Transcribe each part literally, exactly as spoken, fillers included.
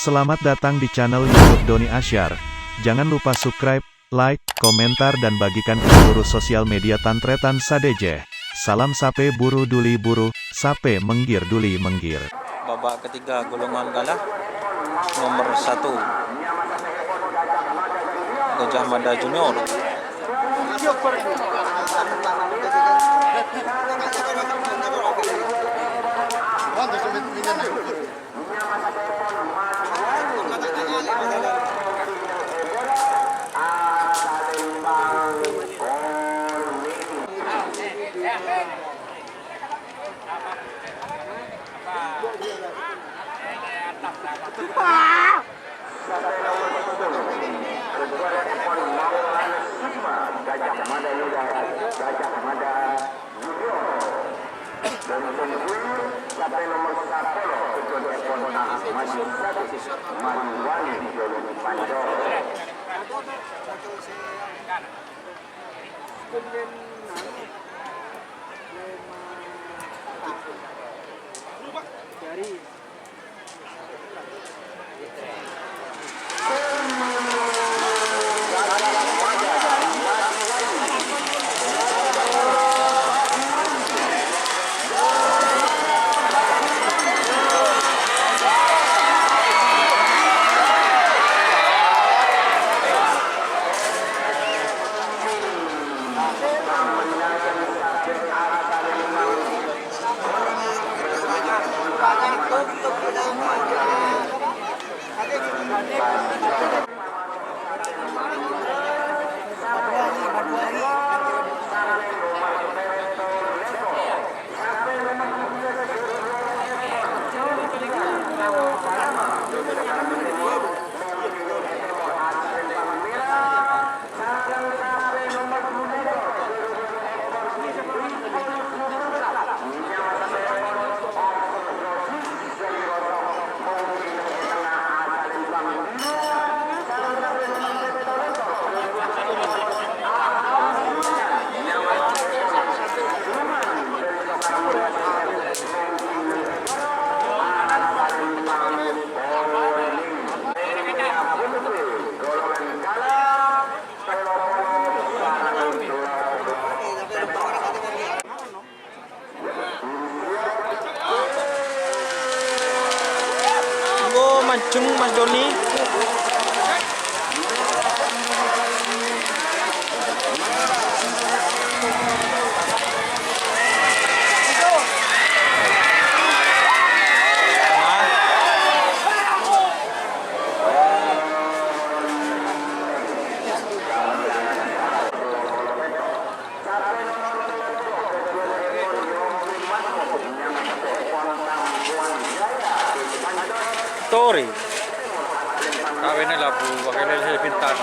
Selamat datang di channel YouTube Doni Asyar. Jangan lupa subscribe, like, komentar, dan bagikan ke seluruh sosial media tan-tarètan sadhâjâ. Salam sapè buru duli buru, sapè mèngghir duli mèngghir. Babak ketiga, golongan kalah, nomor satu, Gajah Mada Junior. Engko' manjeng, Mas Doni. Torè. Kawènna labu, wakèlè Bintang.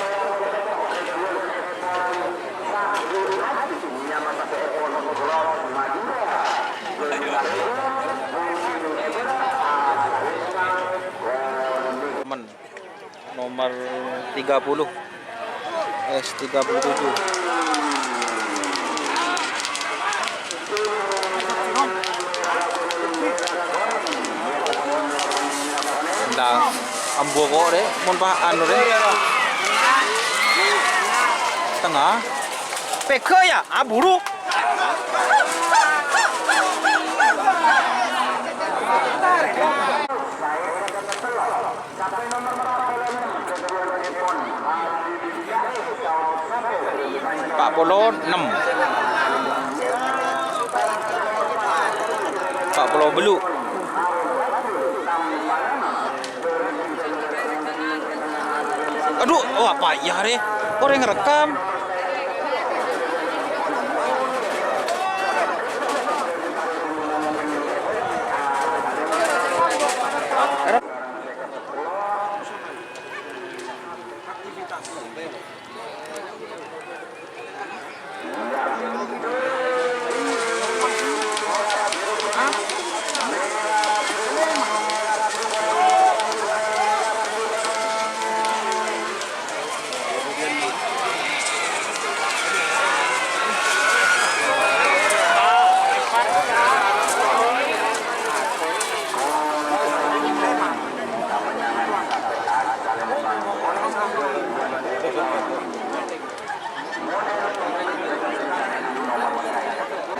Men. Nomor tiga puluh. S tiga puluh tujuh. Ndak, ambu kok, Rè. Mon pa anu, Rè. Tengah. Pega ya, aburu. Pa' polo ennem. Pa' polo bâllu'. Adu, wah, paya arè. Orèng ngerekam.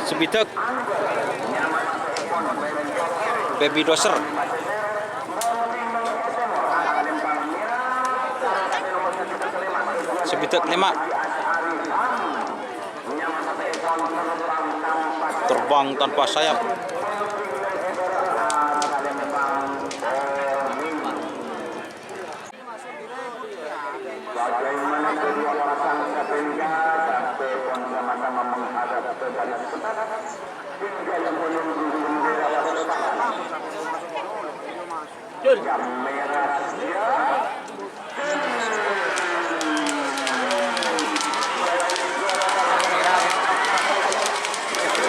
Sè bhidhâk. Baby Dozer. Sè bhidhâk lèma'. Terbang tanpa sayap. Bagaimana kedua pasang sepeda, sampai pon sama-sama menghadap ke garis start. Tinggal menunggu bendera pada depan. Jam merah siap.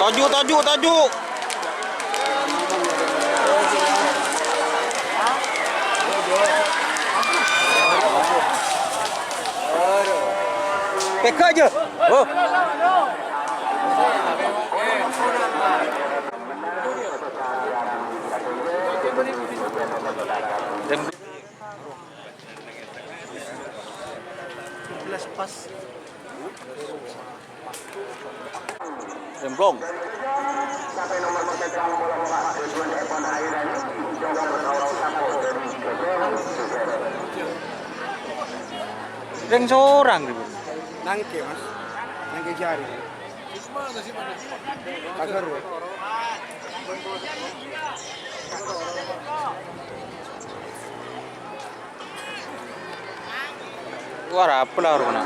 Toju', toju', toju'. Pèghâ' jâ. Oh. Remblong. Rèng sorang, Mas. Nangke jari. Pagar, ya. Wah, apa lah, Rona?